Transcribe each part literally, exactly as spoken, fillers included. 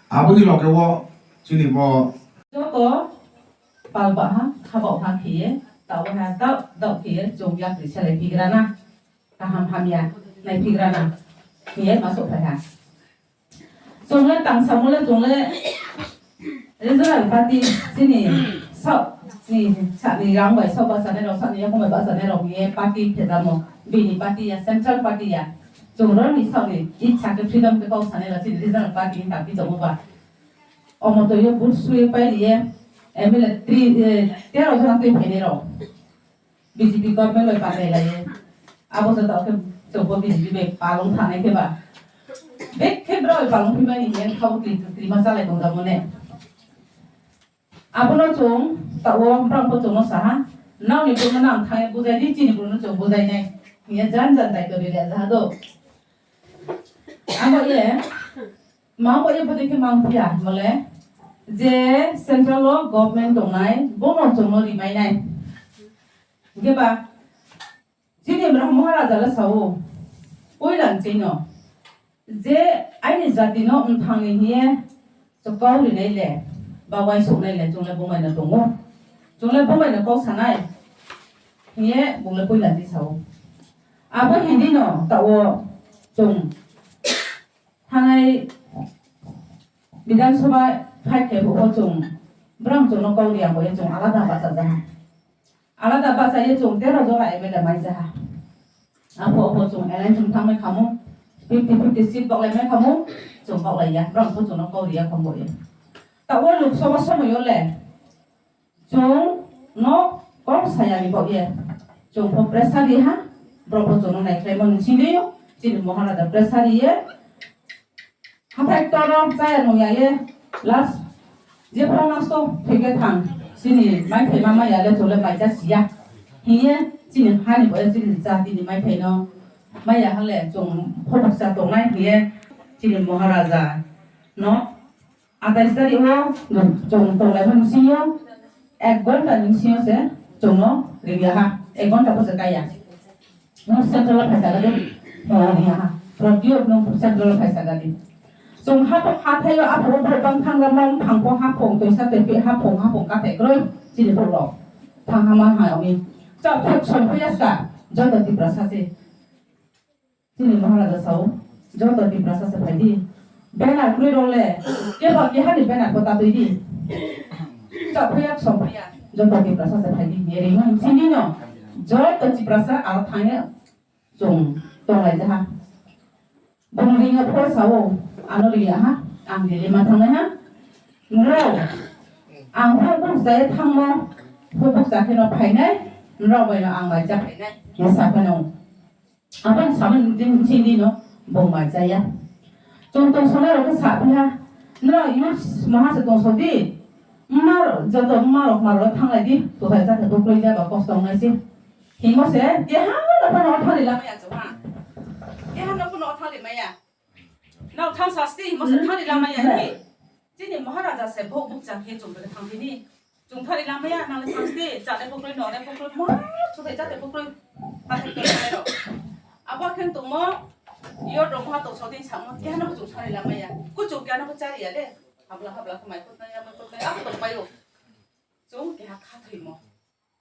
Aboni loge o chini bo joto palba ha, khabao ha khiye, tao ha, dao dao khiye, chwng yakri selai pigrana, kaham hamya nai pigrana, khiye masuk phai ha. Chwng le tang samung le chwng le regional party chini south ni sa ni rang bai south basa ne rok sa ni yakung bai basa ne rok ni party khejamo bini party ya central party ya chwng rok ni south ni itsa ke freedom ke kok sa ne rok chini regional party ni tapi jamo ba omo to yo vote sui pai ni ye M L A three tero jona twi phai ni rok. B J P government bai patai lai. Abo joto khe chwngbo B J P bai palong thanai khe ba. Bek khe bwrwi palong phimani hiya kha bo twi twi ma chalai tong jabo ne. Abono chwng ta o bwrang bo chwngno saha. Nokni bwrwino ang thangwi bujai di, chini bwrwino chwng bujai nai. Hiya jan jan daityo ri le jaha do. Abo ye ma bo ye bwdwi khe mang phiya mole je central o government tongnai bono chwngno rimai nai. Hinkhe ba chini Brahma Maharaja le sao, puila chino je aini jati no mthangni hiye chwkau rinai le ba uaisuknai le chwng le bumai no tongo, chwng le bumai no kok sanai hiye bung le puila chi sao. Abo hindi no ta o chwng thanai Bidhan Sabha phai khe bo chwng bwrang chwngno kok ri ang bo chwng alada bacha jaha. Alada bachaye chwng tero jora M L A mai jaha. Apho apho chwng alliance wng thangmai khamu, fifty fifty seat boklai mai khamu, chwng boklai ya, borok bo chwngno kok ri ya kham bo ya. Ta o Lok Sabha somoyo le chwng no kok saya ni bo ye. Chwng pho pressure ri ha, borok bo chwngno nai khlai mani sini yo, chini Maharaja pressure ri ye. Hathai toro chaya nung ya ye last jephru nasto thwikhe thang chini maithai ma maya le chole maija siya. Hiye chini hani bo chini jatini maithai no maya hale chwng phoboksa tongnai hiye chini Maharaja no atais tari o chwng tonglaimani sio ek ghonta ni sio se chwngno ringya ha, ek ghonta bo se kaya. Nung central o phaisa gadi, oh, ya, ha. Prodyot nung central o phaisa gadi. Chwng haphung hathai o aphuru borok bang thangra mong thangphung haphung toisa toipi haphung haphung kathai kroi chini borok. Thang hama ha omi. Chap thak songphiya ska joto Tiprasa se. Chini Maharaja sao joto Tiprasa se phaidi. Bena kroi role kebo kehani bena kota toidi. Chap phiya songphiya joto Tiprasa se phaidi. Yeri mung chini no joto Tiprasa aro thangya. Chwng tonglai jaha. Bung ringa pho sao, ano ringa ha, ang Delhi ma thangnai ha. Nrao, ang hubuk jai thangmo, hubuk jakheno phainai, nrao baino ang laijak phainai, hesa phano. Abang saman din chini no, bung mai jaya. Chwng tong sonai rok sa phiha, nrao youth maha se tong sodi, mar, joto mar, mar thanglai di, tuthai jaga tuklai jaga kostong nai si. Himo se, keha no phano thangri lamaya chwng ha. Keha no phano thangri maya. Nao thang sasti, himo se thangri lamaya ni. Chini Maharaja se bo bukcha khe chwng bwkha thang phini. Chwng thangri lamaya, nang le thang sti, chale pukroi, nore pukroi, mo, chuthai chate pukroi. Hathai to nai ro. Abo khen tongmo, yo dong ha to sodin samo, keha no chwng thangri lamaya. Kuchuk keha no chari ya de. Habla habla khe mai kutna ya, mai kutna ya, abo tong paio. Chwng keha khathoi mo.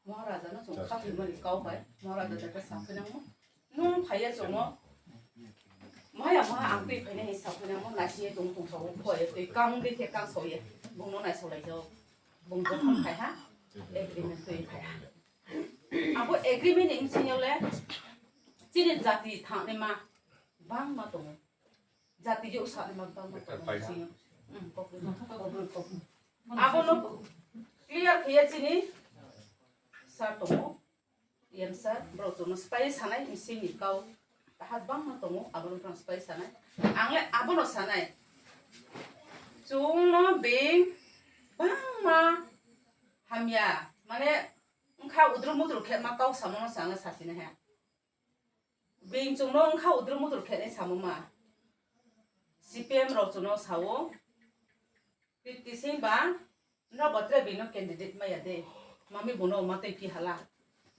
Maharaja no chwng khathoi mani kau bai, Maharaja da khe sa phinang mo. Nung phaiya chwngno. Maya maha ang twi phainai sa phinang mo, naising ye tong tong sao, phoi twi kang de khe kang sao ye. Bung no nai sao lai jao. Bung jokhon khai ha, agreement twi khai ha. Abo agreement ni sing yo le, chini jati thang ni ma, bang ma tongo. Jati yo sa ni ma bang ma tongo. Sing yo. Hmm, kok ni ma. Kok ni, kok ni. Abo no clear khe ye chini sa tongo. Yang sa, bro, chwngno spy sanai, bisingni kau. Taha bangma tongo, abono phano spy sanai. Ang le abono sanai. Chwngno beng bangma hamya, mane, wngkha udru mudru khe ma kau samono se ang le sasina he. Beng chwngno wngkha udru mudru khe nai samo ma. C P M rok chwngno sao. Fifty sing ba, no botre bino candidate maya de. Mami bono ma tei pi hala.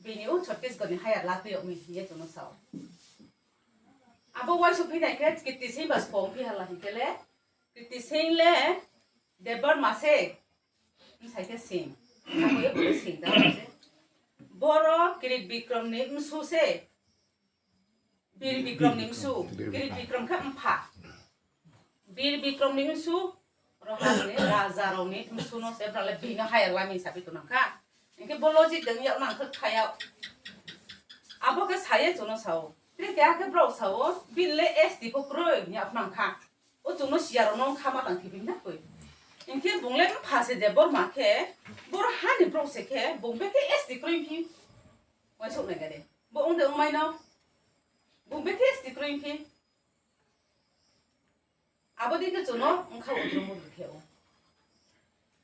Bini o Chhattisgarh ni haya la tei mi hiye chwngno sao. Abo waisuk phi nai khe fifty sing ba spong phi hala hi kele. Kriti Singh le Debbarma se. Bwsai khe Singh. Abo ye bo Singh da se. Boro Kirit Bikram ni msu se. Bir Bikram ni msu. Kirit Bikram khe mpha. Bir Bikram ni msu. Rohani raja rok ni msu no se bwrale bini haya lami sabi tunang kha. Hinkhe bo logic dang yak nang khe khaya. Abo khe saye chuno sao. Tei keha khe bwrok sao, bini le S T pho kwrwi hwnwi aphano nang kha. O chwngno siyarokno wng kha ma tang thibini na koi. Hinkhe bung le bwpha se Debbarma khe, boro hani borok se khe, bung beke S T kwrwi phi. Waisuk nai gade. Bo wng de wng mai no. Bung beke S T kwrwi phi. Abo dei khe chwngno wng kha udrum udrum khe o.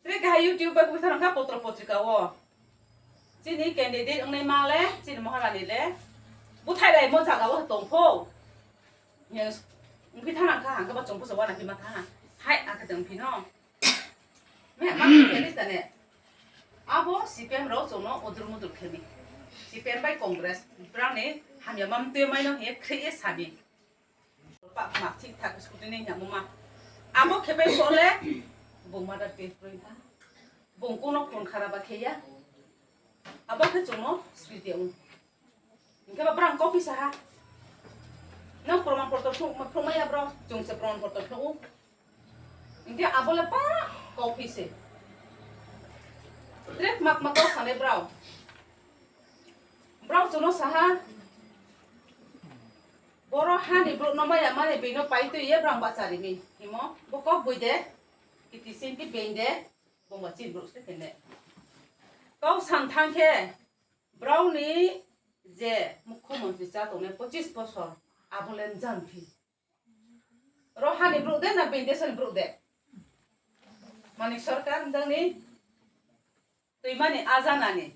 Tei kahai YouTube bai kubui thang kha potro potrika o. Chini candidate wngnai ma le, chini Maharani le. Buthai lai mo jaga o tong pho. Yang wngphi thang kha, hangkhe ba chong pho chong wana phi ma tha. Hai, ang khe tong phi no. Me, ma khe ni tane. Abo C P M rok chwngno udrum udrum khe ni. C P M bai Congress, brani hamya mam twi mai no hiye khri ye sami. Pak mak thik thak scooty ni hwnmung ma. Amo khe bai pole, bung mother te phrwi ba. Bung kuno khun khara ba khe ya. Abo khe chwngno sri de ung. Hinkhe ba brang copy sa ha. Nang proman potro phung, phung ma ya bro. Chwng se proman potro phung u. Hinkhe abo le pa copy se. Trek mak mak ko sane bro. Bro chwngno sa ha. Boro hani borok no maya mani bini pai twi ye brang bachari mi himo bo kok bui de. Kiti sinti bein de. Bo ma chin borok se kene. Kok san thang khe brao ni je mukhyamantri cha tongnai pochis bosor abo le jang phi. Ro hani borok de na bein de sani borok de. Manik Sarkar jang ni twi mani aja nani.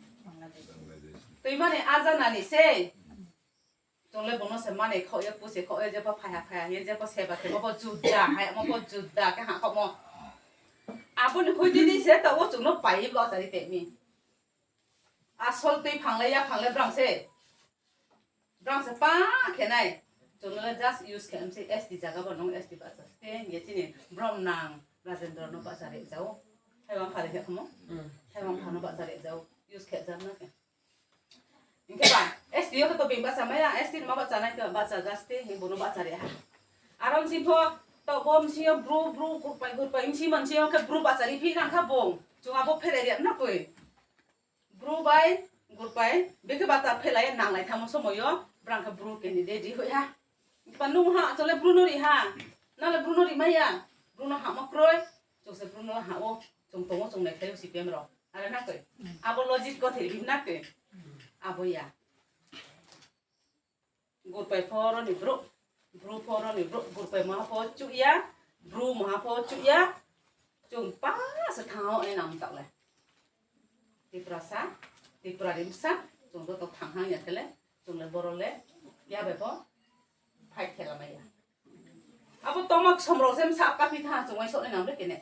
Twi mani aja nani sei. Chwng le bono se mane khok ye, puse khok ye, jebo phaiha phaiha ye, jebo seba khemo bo juda, hai mo bo juda khe ha khok mo. Aboni hoi dini se ta o chwngno pai bo chari te mi. Asol twi phangle ya phangle brang se. Brang se pa khe nai. Chwngno le just use khe mse S T jaga bo nong S T ba sa. Te ye chini brom nang Rajendra no ba chari jao. Hai wang phale khe khamo. Hai wang phano ba chari jao. Use khe jam na khe. Hinkhe ba, S T o khe to bini bacha maya, S T ni ma bacha nai khe bacha jaste, hi bono bacha re ha. Aro msing pho, to bo msing yo bru, bru, gurpai, gurpai, msing mansing yo khe bru bacha ri phi nang kha bung. Chwng abo phelai ri na koi. Bru bai, gurpai, bekhe bacha phelai nang lai thamo somoy yo, brang khe bru candidate ri hoi ha. Ba nung ha, chole bru no ri ha. Nale bru no ri maya. Bru no ha mo kroi. Chwng se bru no ha o. Chwng tongo, chwng nai khlai o C P M rok. Are na koi? Abo logic ko thei na koi? Abo ya. Gurpai phoro ni bru, bru phoro ni bru, gurpai maha pho chuya, bru maha pho chuya. Chwng pa se thang o e nam tak le. Tiprasa, Tripura rimsa, chwng to thang hang ya kele, chwng le boro le, ya bai pho, fight khela mai ya. Abo tomak somrok se msa kapi tha chwng ai sok nang le kene.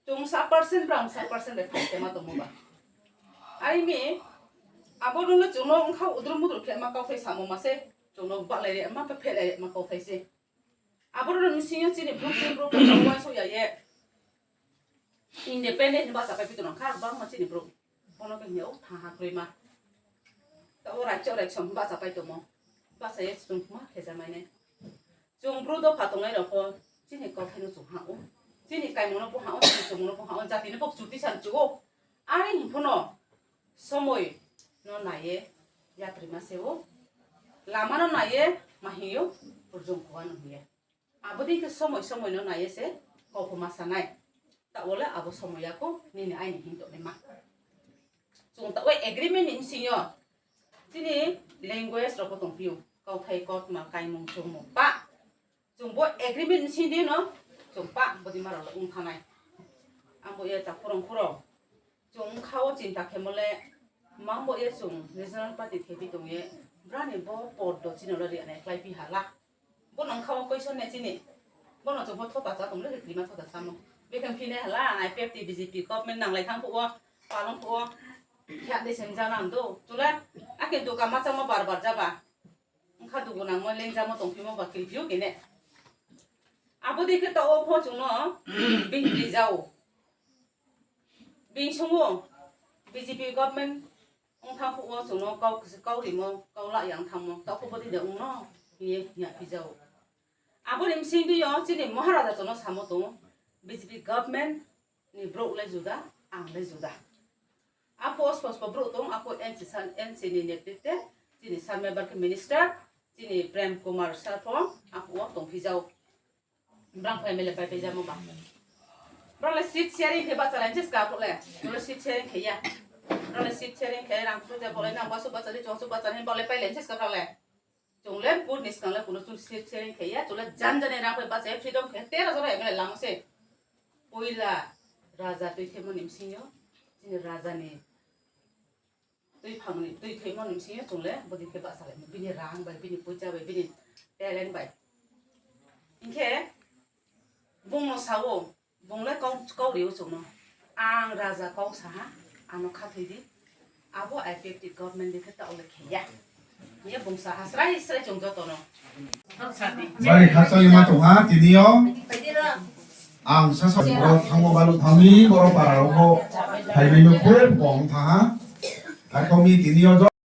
Chwng sa percent bra sa percent de thai tema tongmo ba. Ai mi abo no chwng no wngkha udrum mudrum khe ma kau thai samo ma se chwng no ba lai re ma phe lai ma kau thai se. Abo no msing yo chini bru bru bru ko wai so ya ye. Independent ba sa pai pitu nang kha ba ma chini bru. Bono khe hwnwi o tha ha kwrwi ma. Tabuk raikchok raiksom bacha pai tongmo. Bacha ye chwng ma khejamai nai. Chwng bru dopha tongnai rok pho chini kokthai no chwng ha o. Chini kaimung no bo ha o, chini chwngmung no bo ha o, jati no bo chuti san chu o. Ani hwn phono somoi no naiye yatrima se o. Lama no naiye ma hiyo, purjong kuwa no hiye. Abo dei khe somoi somoi no naiye se kokho ma sanai. Ta ole abo somoi ya kho nini aini hin tongnai ma. Chwng ta o agreement ni bsing yo chini language rok bo tong phio. Kauthai, kotma, kaimung, chumung pa. Chwng bo agreement ni bsing di no chwng pa bodi ma rok wng thanai. Ang bo ya ta khorang khorang. Chwng wngkha o chinta khe mole, mambo ye chwng regional party khe bi tong ye, brani bo pod do chini ulo ri anai khlai pi hala. Bono wngkha o question ne chini. Bono chwng pho thota cha tong le, klima thota cha mo. Bekhang phi ne hala, I P F T B J P government nang lai thang phuh o, palong phuh o. Khe de sem jana ando. Chwla, ake doka ma cha mo bar bar jaba. Wngkha dugu nang mo leng jamo tong phi mo ba kri phi o kene. Abo dei khe to o pho chwngno bini rijao. Bini songo B J P government wng thang phuo chwngno kau, kau rimo, kau la yang thangmo, tao khe bo dei de wngno hiye hiya phijao. Aboni bising twi o chini Maharaja chwngno samo tongo, B J P government ni borok le juda, ang le juda. Apo ospo ospo borok tong, apo N C san, N C ni netritwe chini Sarme Barke minister, chini Prem Kumar sir pho apo o tong phijao. Brang pho M L A pai phijamo ba. Brang le seat sharing khe bacha lai sis ka pho le. Chole seat sharing khe ya. Brang le seat sharing khe rang pho ja bolai nang basu bacha ni chong su bacha ni bolai pai lai sis ka brang le. Chungle put ni skang le kuno chun sir sering khe ya, chungle jan jani rang pai bacha freedom khe tera jora M L A lamo se. Poila raja twi themo ni bisingo, chini raja ni twi phang ni twi themo ni bisingo chungle bodi khe bacha lai bini rang bai, bini puja bai, bini talent bai. Hinkhe bungno sao, Bung le kok, kok rio chwngno. Ang raja kok saha, ano khathwi di. Abo I P F T government de khe ta ole khe ya. Ye bung saha srai srai chwng joto no. Bari khakchangma tongha tini o. Ang sasa borok thango balu thangni borok para rokbo phaimani khub kong thaha. Akhongni tini o